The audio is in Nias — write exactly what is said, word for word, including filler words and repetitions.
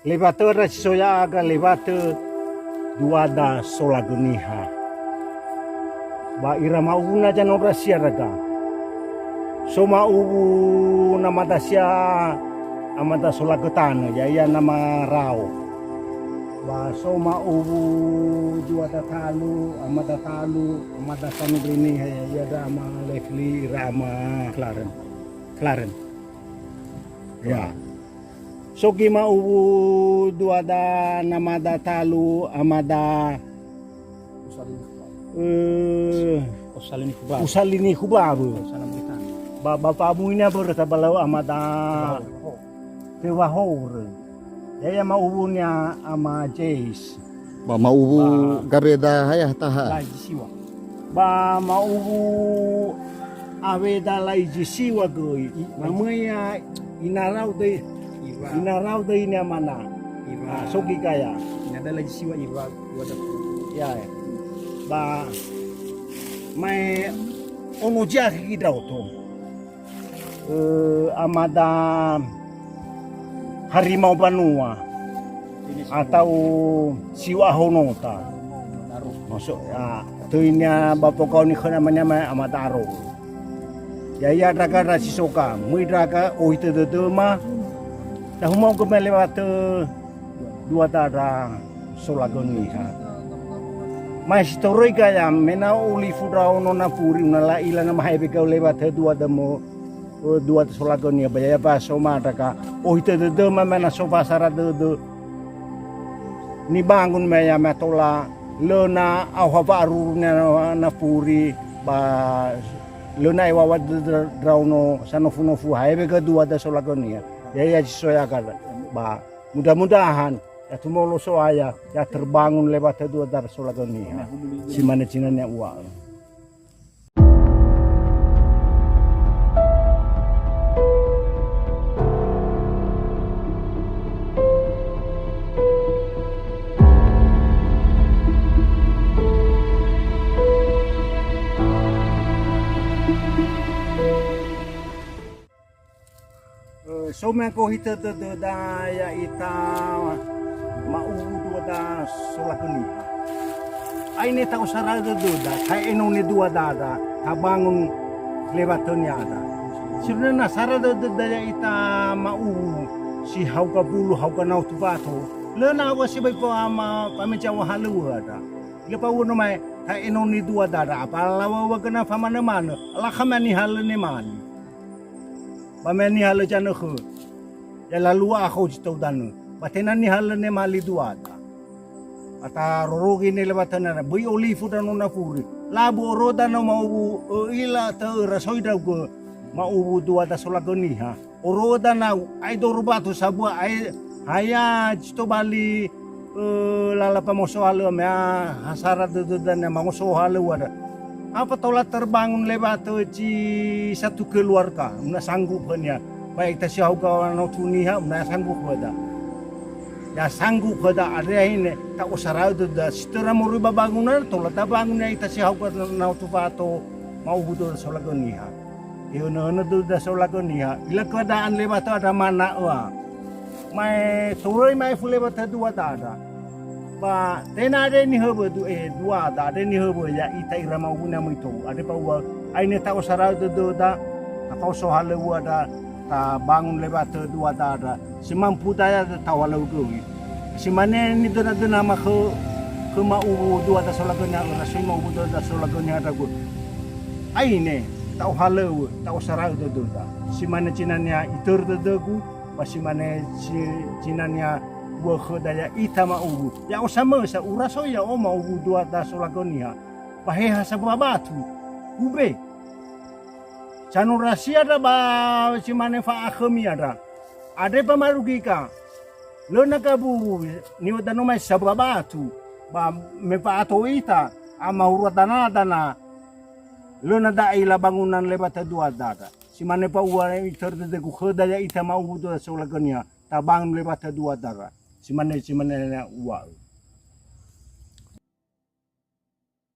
Lewatö ra si so ya'aga lewatö duada solagö niha. Ba ira ma'uwu na zanondra siaraga. So ma'uwu namada sia amada solagö tanö, ya'ia nama Rao. Ba so ma'uwu duada talu, amada talu, amada sanondra niha, ya'ia ama Lefli, ira ama Klaren. Klaren. Ya. So göi ma'uwu duada namada talu, amada, eh, Usalini Hubabu. Usalini Hubabu. Usalini Hubabu. Ba, ba fa'amuinia börö tabalau amada Tewa Horö. Ya'ia ma'uwunia ama Jais. Ba ma'uwu ba Gabeda haya taha. Laizisiwa. Ba ma'uwu aweda Laizisiwa göi. I-, mamöi ya inarau döi. Iwa. Inarau döi nia mana. Iwa. Ah, so göi kaya. Inada Laizisiwa Iwa, Iwa dapu. Ya, ya. Ba mae ono ziahi idraoto. Eh, amada harimau banua atau siwa ahonota. Maksud, ya, töinia ba pokaoni khöna mania ma amada aro. Ya'ia ndraga ndra si so ka, möi ndraga ohitö dödöma, dahumaugö ma lewatö duada ndra solagö niha. Mae si toröi gaya, me na olifu ndraono nafuri, una la'ila na mahae wegau lewatö duada mo, duada solagö niha, ba ya'ia ba so ma ndraga ohitö dödöma me na so fasara dödö. Nibangun me ya me tola lö na aoha wa'aruru na, nafuri, ba lö na ewawa dödö ndraono sanofu-nofu hae wegau duada solagö niha. Ya'ia si so ya'aga ba mudah-mudahan ya tumolo So'aya, ya terbangun lewatö duada solagö niha. Si mane zinania uwa'ö. Eh, so me gohitö dödöda ya'ita ma'uwu duada solagö niha. Aine ta'osara'ö dödöda, ta'e enoni duada ndra, tabangun lewatö niha ndra. Siruna na sara dödöda ya'ita ma'uwu si hauga bulu, hauga naotu wato. Lö na awa sibai fo ama famenja wahalöŵö ndra. Lö fa'uwu no mae, ta'e enoni duada ndra, apa laŵa-ŵa göna famanö-manö, alakha me nihalö nemali. Ba me nihalö zanökhö, ya lalua akho zi tou danö. Ba tenga nihalö nemali duada. Ba tarorogi ne lewatö niha, böi olifu ndraono nafuri. Labu oroda no ma'uwu, ö'ila tö'ö rasoi ndra'ugö ma'uwu duada solagö niha. Oroda nau, ae doro batu sabua, ae haya zi tobali, eh, lala pamoso halö, mea hasara dödöda ne mangoso halö wada. Apa tola terbangun lewatö zi satu keluarga, una sanggup khönia. Baik ta si hauga naotu niha, una sanggup wada. Ya sanggup khöda andre aine, ta'osara'ö dödöda si töra moroi ba bangunan, tola tabangun ya'ita si hauga naotu wato ma'uwu dödö solagö niha. Ihönö-hönö dödöda solagö niha, ila keadaan lewatö ndra mana'öa. Mae toröi ma'efu lewatö duada ndra. Ba tenga andre nihöwö du-, eh, duada andre nihöwö ya'ita ira ma'uwunia möi tou. Andre fa'uwu, aine ta'osara'ö dödöda, tafaoso halöŵö ndra, tabangun lewatö duada ndra. Si mampu daya ta'ohalöŵö göi. Si mane nidöna-döna ma khö, khö ma'uwu duada solagö niha, rasoi ma'uwu duada solagö niha ndra'ugö. Aine, ta'ohalöŵö, ta'osara'ö dödöda. Si mane zinania itörö dödögu, ba si mane si-, zinania uŵa'ö khöda ya'ita ma'uwu. Ya'o samösa, urasoi ya'o ma'uwu duada solagö niha. Ba he ha sabua batu. Ube. Sanondrasia ndra ba si mane fa'akhömi andra. Andre famarugika. Lö na gabubu, niŵa'ö danö mai sabua batu, ba me fa'ato ita, amahurua dana-dana, lö na da'ila bangunan lewatö duada ndra. Si mane fa'uŵa'ö itörö dödögu khöda ya'ita ma'uwu duada solagö niha, tabangun lewatö duada ndra. Si mane, si mane uŵa'ö.